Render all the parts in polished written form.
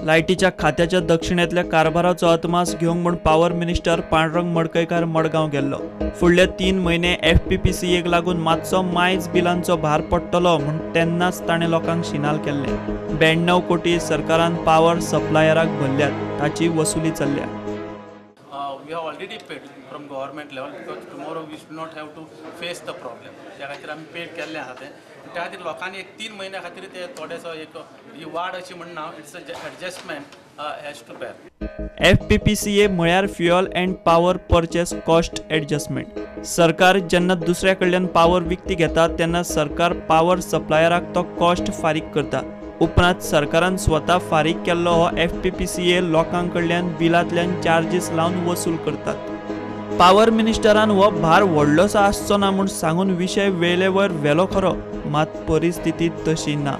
लायटीच्या खात्याच्या दक्षिणेंतल्या कारभाराचो अदमास घेवंक म्हूण पावर मिनिस्टर पांडुरंग मडकयकार मडगांव गेल्लो. फुडले 3 म्हयने FPPCA लागून मातसो मायज बिलांचो भार पडटलो म्हूण तेन्नाच ताणें लोकांक शिनाल केल्लें. 92 कोटी सरकारान पावर सप्लायराक भरल्यात, ताची वसुली चल्ल्या. We have already paid from government level because tomorrow we should not have to face the problem. त्या खातीर आमी पेड केल्लें आसा तें. त्या खातीर लोकांनी एक 3 म्हयन्या खातीर ते थोडेसो एक ही वाड अशी म्हणना, it's a adjustment has to bear. FPPCA म्हळ्यार fuel and power purchase cost adjustment. सरकार जेन्ना दुसऱ्या कडल्यान पावर विकती घेता तेन्ना सरकार पावर सप्लायराक तो कॉस्ट फारीक करता. उपरांत सरकारान स्वता फारीक केल्लो हो FPPCA लोकां कडल्यान बिलांतल्यान चार्जीस लावन वसूल करतात. पावर मिनिस्टरान हो भार व्हडलोसो आसचो ना म्हूण सांगून विशय वेळेवयर व्हेलो खरो, मात परिस्थिती तशी ना.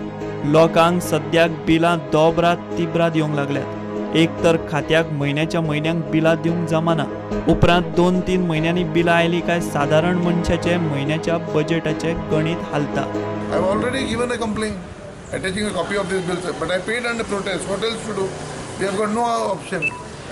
लोकांक सद्याक बिलां दोबरात तिबरात येवंक लागल्यात. एक तर खात्याक म्हयन्याच्या म्हयन्यांक बिलां दिवंक जमाना, उपरांत 2-3 म्हयन्यांनी बिलां आयलीं काय सादारण मनशाचे म्हयन्याच्या बजेटाचें गणीत हालता. I have already given a complaint attaching a copy of this bill, sir, but I paid under protest. What else to do? We have got no option.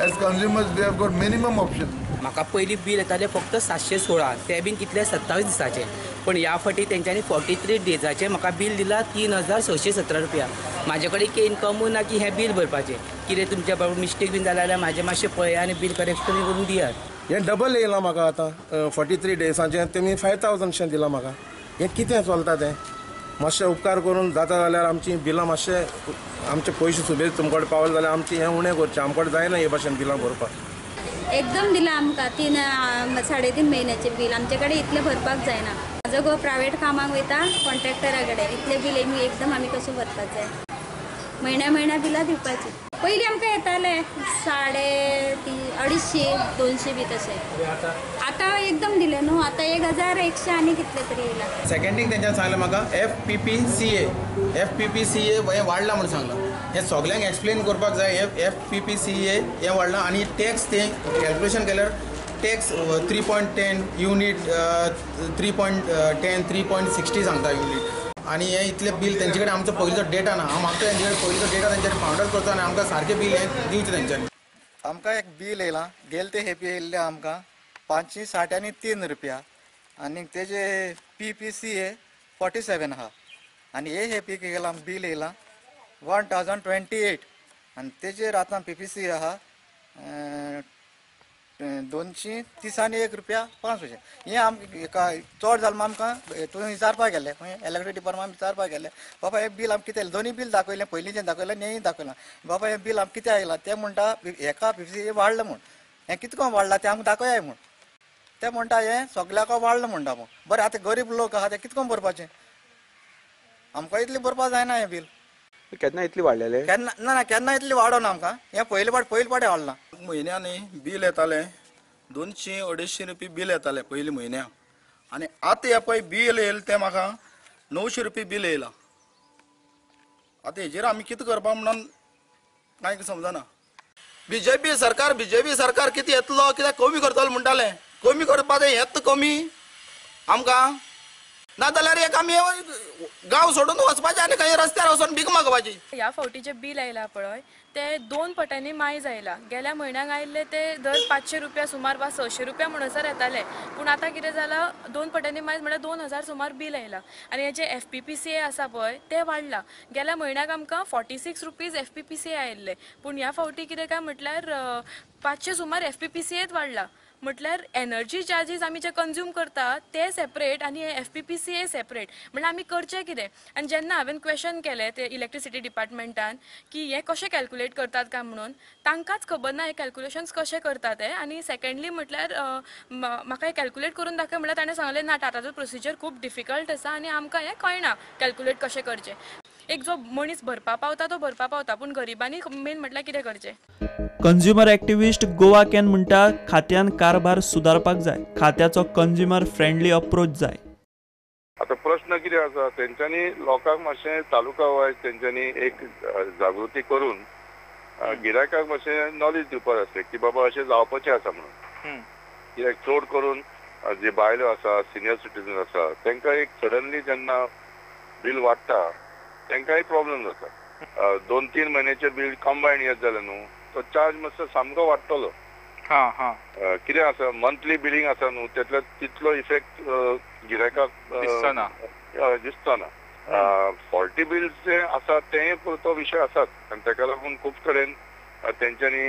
As consumers, we have got minimum option. म्हाका पयलीं bill येतालें फक्त 716, ते बीन कितले 27 दिसाचे, पण ह्या फावटी तेंच्यांनी 43 डेजाचे म्हाका बील दिला 3617 रुपया. म्हाजे कडेन इतकें इनकमूय ना की हें बील भरपाचें. कितें तुमच्या बाबा मिस्टेक बीन जाल्या जाल्यार म्हाजें मातशें पळया आनी बील करेक्शन करून दियात. हें डबल येयलां म्हाका आतां 43 डेजाचें तेमी 5000 दिलां म्हाका. हें कितें चलता तें? मातशें उपकार करून जाता जाल्यार आमची बिलां मातशें आमचे पयशे सुबेज तुमचे कडेन पावले जाल्यार आमची हें उणें करचें. आमचे कडेन जायना हे भाशेन बिलां भरपाक. एकदम दिलां आमकां 3-3.5 म्हयन्याचें बील, आमचे कडेन इतलें भरपाक जायना. म्हाजो घोव प्रायवेट कामाक वयता कॉन्ट्रॅक्टरा कडेन, इतलें बील एकदम आमी कशें भरपाक जाय? म्हयन्या म्हयन्या बिलां दिवपाचीं. पयलीं आमकां येतालें 250 200 बी तशें, आतां एकदम दिलें न्हू, आतां 1100 आनी कितले तरी येयला. सेकंडीक तेंच्यान सांगलें म्हाका FPPCA हें वाडलां म्हूण सांगलां. हें सगल्यांक एक्सप्लेन करपाक जाय. FPPCA हें वाडलां आनी टॅक्स तें कॅल्कुलेशन केल्यार टॅक्स 3.10 युनीट 3.10 3.60 सांगता युनीट. आनी हें इतलें बील तेंचे कडेन आमचो पयलींचो डेटा ना. हांव मागता तेंचे कडेन पयलींचो डेटा तेंच्यांनी फावंड आउट करचो आनी आमकां सारकें बील हें दिवचें तेंच्यांनी. आमकां एक बील येयलां, गेले ते हेपी येयल्लें आमकां 560 आनी 3 रुपया, आनी तेजे PPCA 47 आहा, आनी हे हेपी येयलां बील येयलां 1028, आनी तेजेर आतां PPCA आहा 231 रुपया 5 पयशे. हें आमकां चड जालें आमकां हितून विचारपाक गेले, इलेक्ट्रीक डिपार्टमेंट विचारपाक गेले, बाबा हें बील आमकां कितें आयलें? दोनूय बील दाखयलें, पयलींचें दाखयलें आनी हेंय दाखयलां. बाबा हें बील आमकां कितें आयलां? ते म्हणटा हेका PPCA वाडलां म्हूण. हें कितको वाडलां तें आमकां दाखयाय म्हूण. ते म्हणटा हें सगल्याक वाडलां म्हणटा. म्हूण बरें, आतां गरीब लोक आहा ते कितको भरपाचें? आमकां इतलें भरपाक जायना हें बील. केन्ना इतली वाडलेलें? केन्ना ना ना, केन्ना इतली वाडोना आमकां. हें पयले फावट पयले फावट वाडलां. म्हयन्यानी बील येतालें 200-250 रुपया बील येतालें पयलीं म्हयन्याक, आनी आतां हें पळय बील येयलें तें म्हाका 900 रुपया बील येयलां. आतां हेजेर आमी कितें करपा म्हणून कांय समजना. बीजेपी सरकार कितें येतलो कित्याक कमी करतलो म्हणटालें, कमी करपा तें येता कमी आमकां, ना जाल्यार एक आमी गांव सोडून वचपाचें आनी खंय रस्त्यार वचून भीक मागपाची. ह्या फावटी जें बील आयलां पळय तें 2 पटांनी मायज आयलां. गेल्या म्हयन्याक आयिल्लें तें दर 500 रुपया सुमार वा 600 रुपया म्हणसर येतालें, पूण आतां कितें जालां 2 पटांनी मायज म्हळ्यार 2000 सुमार बील आयलां. आनी हें जें FPPCA आसा पळय तें वाडलां. गेल्या म्हयन्याक आमकां 46 रुपीज FPPCA आयिल्लें, पूण ह्या फावटी कितें काय म्हटल्यार 500 सुमार FPPCAच वाडलां. म्हटल्यार एनर्जी चार्जीस आमी जे कंज्यूम करता ते सेपरेट आनी FPPCA separate, म्हणल्यार आमी करचें कितें? आनी जेन्ना हांवें क्वेशन केलें ते इलेक्ट्रिसिटी डिपार्टमेंटान की हें कशें कॅल्कुलेट करतात काय म्हणून, तांकांच खबर ना हें कॅल्कुलेशन्स कशें करतात ते. आनी सेकेंडली म्हटल्यार म्हाका हें कॅल्कुलेट करून दाखय म्हळ्यार ताणें सांगलें ना, टाटाचो प्रोसिजर खूब डिफिकल्ट आसा आनी आमकां हें कळना कॅल्कुलेट कशें करचें. एक जो मनीस भरपा पावता तो भरपा पावता, पूण गरिबांनी मेन म्हटल्यार कितें करचें? कंज्युमर एक्टिविस्ट गोवा can म्हणटा खात्यान कारभार सुदारपाक जाय, खात्याचो कंज्युमर फ्रेंडली अप्रोच जाय. आतां प्रश्न कितें आसा, तेंच्यांनी लोकांक मातशें तालुका वायज तेंच्यांनी एक जागृती करून गिरायकांक मातशें नॉलेज दिवपाक आसलें की बाबा अशें जावपाचें आसा म्हणून. कित्याक चड करून जे बायलो आसा, सिनियर सिटीजन आसा, तांकां एक सडनली जेन्ना बील वाडटा तांकांय प्रॉब्लम जाता. 2-3 म्हयन्याचे बील कंबायन येत जालें न्हू तो चार्ज मातसो सामको वाडटलो. कितें आसा मंथली बिलींग आसा न्हू तेतलो तितलो इफेक्ट गिरायकाक दिसचो ना. फॉल्टी बिल्स जे आसा तेय तो विशय आसात आनी ताका लागून खूब कडेन तेंच्यांनी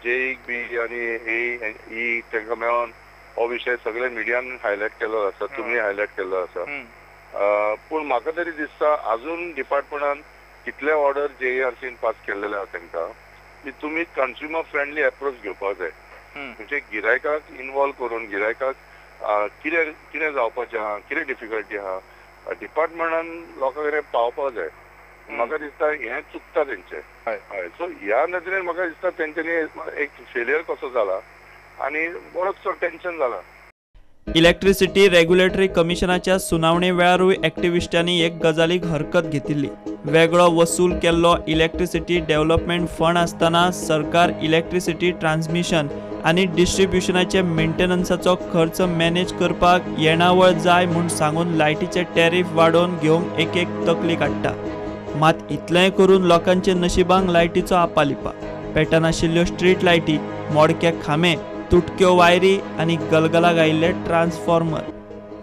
जेईक बी आनी ए ई तांकां मेळोन हो विशय सगळे मिडियान हायलायट केल्लो आसा, तुमी हायलायट केल्लो आसा. पूण म्हाका तरी दिसता आजून डिपार्टमेंटान कितले ऑर्डर जेईआरसीन पास केल्लेले आसा तांकां की तुमी कंज्युमर फ्रेंडली एप्रोच घेवपाक जाय. म्हणजे गिरायकाक इनवॉल्व करून गिरायकाक कितें कितें जावपाचें आहा, कितें डिफिकल्टी आहा डिपार्टमेंटान लोकां कडेन पावपाक जाय. म्हाका दिसता हें चुकता तेंचें. हय, सो ह्या नदरेन म्हाका दिसता तेंच्यांनी एक फेलियर कसो जाला आनी बरोचसो टेन्शन जाला. इलेक्ट्रिसिटी रेग्युलेटरी कमिशनाच्या सुनावणे वेळारूय एक्टिविस्टांनी एक गजालीक हरकत घेतिल्ली. वेगळो वसूल केल्लो इलेक्ट्रिसिटी डेव्हलपमेंट फंड आसतना सरकार इलेक्ट्रिसिटी ट्रान्समिशन आनी डिस्ट्रिब्युशनाचे मेंटेनन्साचो खर्च मॅनेज करपाक येणावळ जाय म्हूण सांगून लायटीचे टॅरीफ वाडोवन घेवंक एक एक तकली काडटा. मात इतलेंय करून लोकांचे नशिबांक लायटीचो आपालिपा. पेटनाशिल्ल्यो स्ट्रीट लायटी, मोडके खांबे, तुटक्यो वायरी आनी गलगलाक आयिल्ले ट्रान्सफॉर्मर.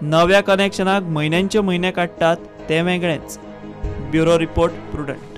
नव्या कनेक्शनाक म्हयन्यांचे म्हयने काडटात तें वेगळेंच. Bureau report, Prudent.